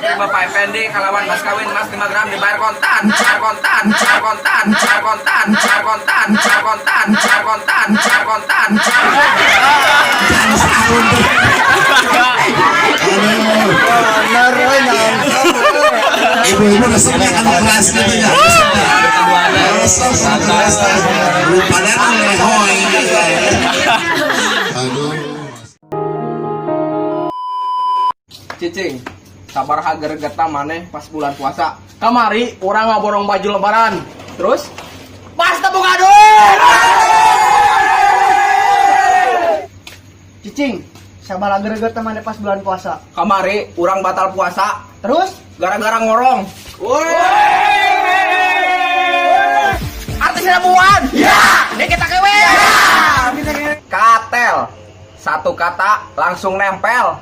Putri Bapak Effendi kalawan mas kawin mas 5 gram dibayar kontan, bayar kontan, bayar kontan, bayar kontan, bayar kontan, bayar kontan, bayar kontan, bayar kontan. Ibu-ibu resepnya kan keras gitu ya. Resep keras. Rupanya lehoy. Aduh. Cicing, sabar gregetna maneh pas bulan puasa. Kamari urang ngaborong baju lebaran. Terus pas teu boga duit. Cicing, sabar gregetna maneh pas bulan puasa. Kamari urang batal puasa. Terus gara-gara ngorong. Artis ribuan. Ya, ini kita kewe. Ya. Katel. Satu kata langsung nempel.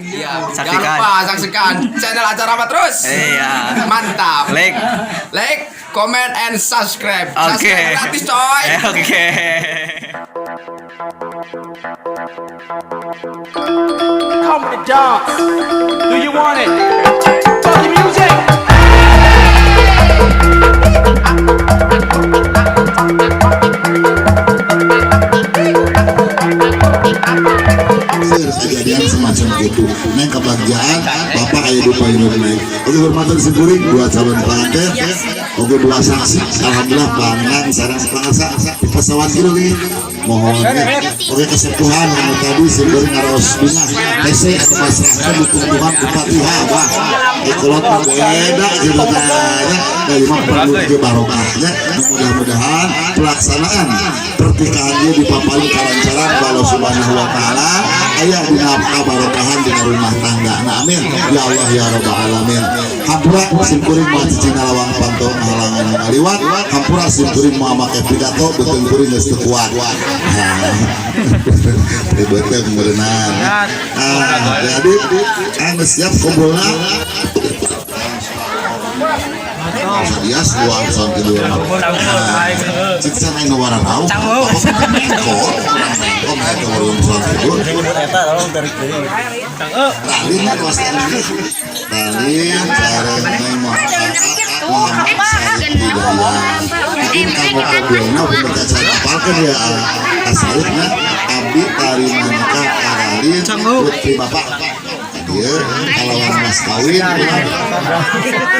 Iya, jangan lupa saksikan channel acara apa terus. Iya. Mantap. Like. Like, comment, and subscribe. Oke. Subscribe gratis, coy. Oke. Come to dance. Do you want it? Funky music. Kejadian semacam itu. Neng kebahagiaan, bapak ayah di payung neng. Oke, hormatan simkuring dua calon pengantin. Oke, dua saksi. Alhamdulillah pangan sareng pangasa pesawat gitu nih. Mohon ya. Oke, kesepuhan anu tadi simkuring ngaraos bungah. Hese atau pasrahkeun dukung Tuhan ku Fatihah, bah. Kolot mah beda gitu tanya. Dari mah perlu ge barokahnya. Mudah-mudahan pelaksanaan pernikahannya dipaparin kalancaran Allah Subhanahu wa taala. Aya dina kabarokahan dina rumah tangga. Nah, amin. Ya Allah ya Rabbal alamin. Hampura simkuring moal cicing lawang panto ngahalangan ngaliwat. Hampura simkuring moal make pidato beuteung kuring geus teu kuat. Beuteung berenang. Ah, jadi anu siap kumpulna. Bias luar soal kedua. Cik sana anu warna rauh. Kok kok mereka warung soal kedua. Ralin kan was Ralin sareng Neng Muhammad Muhammad Sarip Hidayah. Mungkin kamu kumpulna bener cara apalkeun ya asalipna abdi tarima nikah karalin putri bapak. Iya, kalawan mas kawin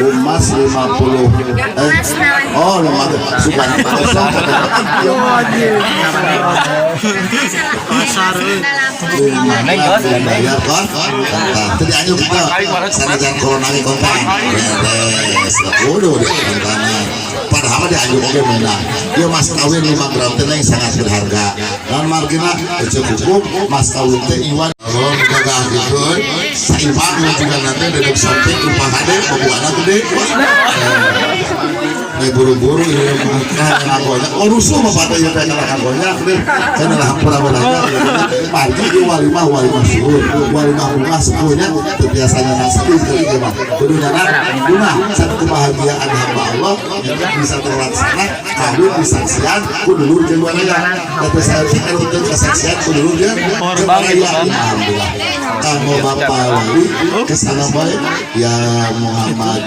emas 50 oh 50 suka kosong bayar kon tadi anjuk kita sanajan corona ge kontan beres kudu di kontanan padahal mah dianjuk oge meunang ieu mas kawin 5 gram teh yang sangat berharga dan margina ece hukum mas kawin teh iwan Allah gagah gitu saimbang juga nanti duduk sampai upah hade babuana gede. Nih buru-buru ini makan oh rusuh bapak teh teh kana konyak deh kana lah hampura banyak margi ieu walimah walimah syuhur walimah bunga sepuhnya teu biasanya nasi teu mah kudu nyana bunga satu kebahagiaan hamba Allah yang bisa terlaksana kawin disaksian ku dulur jeung waraya eta saeutik anu teu kasaksian ku dulur jeung waraya. Alhamdulillah kamu bapak wali kesana bae ya Muhammad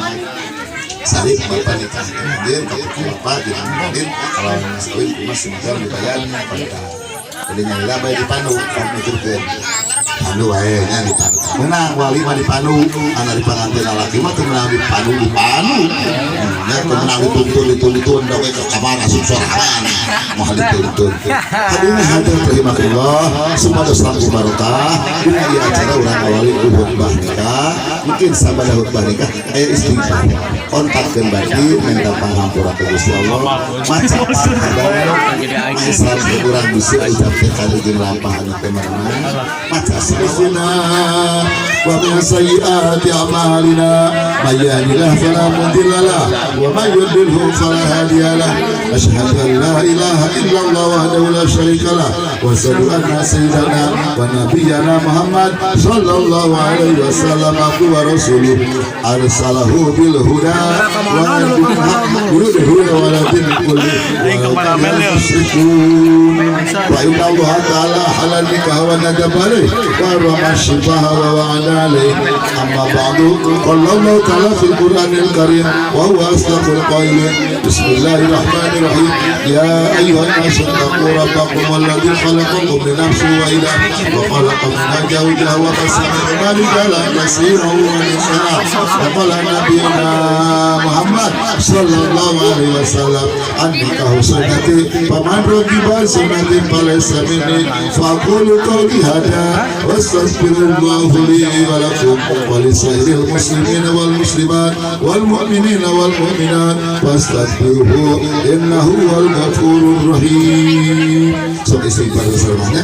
Sarip bapak nikah hadir bapak tidak hadir kalau mas kawin mas sebentar dibayar kontan jadi nyalira bae dipanu mikirkeun panu wae nya dipanu menang wali mah dipanu anak di panganten lalaki mah teu meunang dipanu dipanu nya teu meunang dituntun dituntun doge ke kamar asup sorangan moal dituntun. Hadirin hadirat rahimakumullah supados langkung barokah dina ieu acara urang awali ku khutbah nikah mungkin sabada khutbah nikah aya istighfar kontakkeun batin minta panghampura ka Gusti Allah maca padahal Islam kurang bisa ucap teh kali jeung lampah anu teh marenang maca أنفسنا ومن سيئات أعمالنا، من يهد الله فلا مضل له ومن يضلله فلا هادي له. أشهد أن لا إله إلا الله وحده لا شريك له، وأشهد أن سيدنا ونبينا محمد صلى الله عليه وسلم عبده ورسوله، أرسله بالهدى ودين الحق ليظهره على الدين كله ولو كره المشركون. وإن الله تعالى أحل النكاح وندب عليه وحرم الشبه ووعد عليه. أما بعد، قال الله تعالى في القرآن الكريم وهو أصدق القائلين: بسم الله الرحمن الرحيم. يا أيها الناس اتقوا ربكم الذي خلقكم من نفس واحدة وخلق منها زوجها وبث منهما رجالا كثيرا ونساء. وقال نبينا محمد صلى الله عليه وسلم: النكاح سنتي، فمن رغب عن سنتي فليس مني. فأقول قولي هذا واستغفر الله لي ولكم ولسائر المسلمين والمسلمات والمؤمنين والمؤمنات، فاستغفروه إنه هو الغفور الرحيم. Sok istighfar semuanya.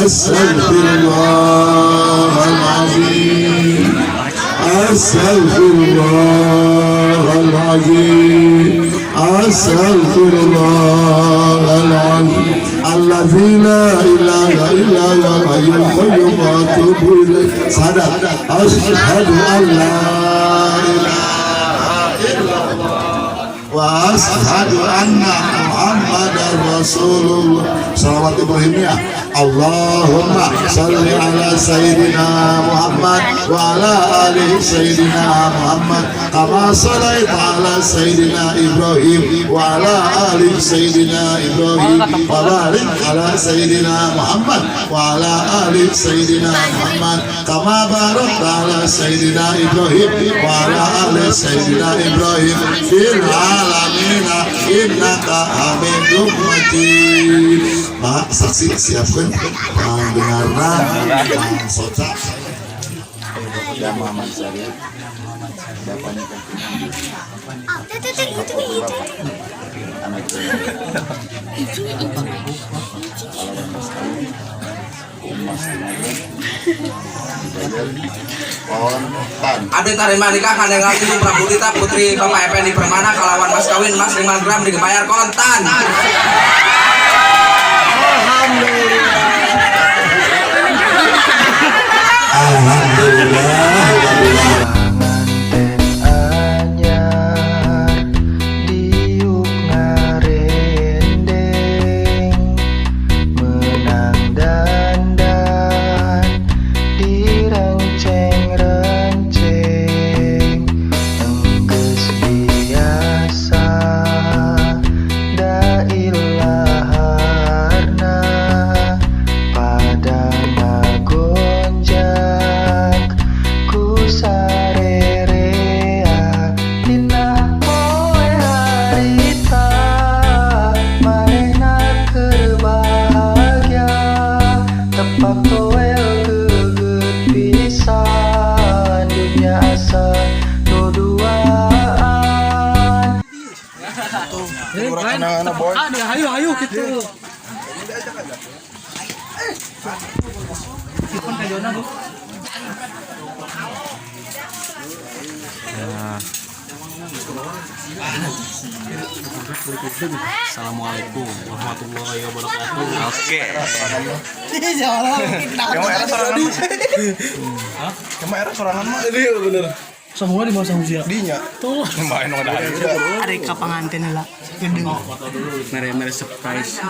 أستغفر الله العظيم، أستغفر الله العظيم، أستغفر الله العظيم الذي لا إله إلا هو الحي القيوم وأتوب إليه. Sadar. أشهد أن لا إله إلا الله وأشهد أن محمدا رسول الله. Salawat Ibrahimiyah. اللهم صل على سيدنا محمد وعلى آل سيدنا محمد كما صليت على سيدنا إبراهيم وعلى آل سيدنا إبراهيم، وبارك على سيدنا محمد وعلى آل سيدنا محمد كما باركت على سيدنا إبراهيم وعلى آل سيدنا إبراهيم في العالمين إنك حميد مجيد. Mak, saksi siapkan dengarna Mang Soca. Ya, Muhammad Syarif, bapaknya kan. Tuh, tuh, tuh, itu, itu. Anak Itu, itu. kalawan mas kawin emas 5 gram dibayar kontan. Abdi tarima nikah kandengan Ibu Prabudita putri Bapak Effendi Permana kalawan mas kawin emas 5 gram dibayar kontan. Alhamdulillah. Panganten anyar diuk ngarendeng, meunang dandan direnceng-renceng, enggeus biasa da ilaharna pada ngagonjak ku sarerea dina poe harita manehna keur bahagia, tepak toel geget pisan, dunya asa duduaan. Ayo, ayo gitu. Assalamualaikum warahmatullahi wabarakatuh. Oke. Cuma era sorangan mah. Semua di masa usia. Dinya Tuh. main ada. Ada ka panganten lah. Gede. Mere mere surprise.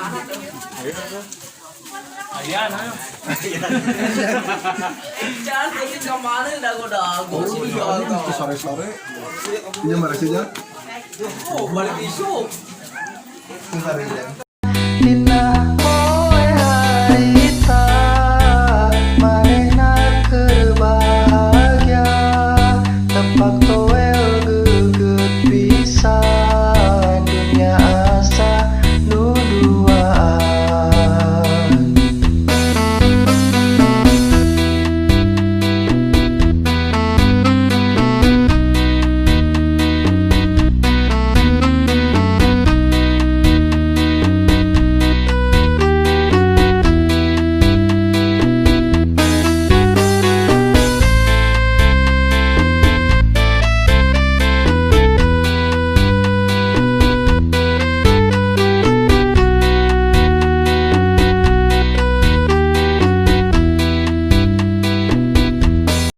Jangan pergi kemana dago-dago sih. Sore-sore iya marah sih. Oh, balik isu. Bentar ya.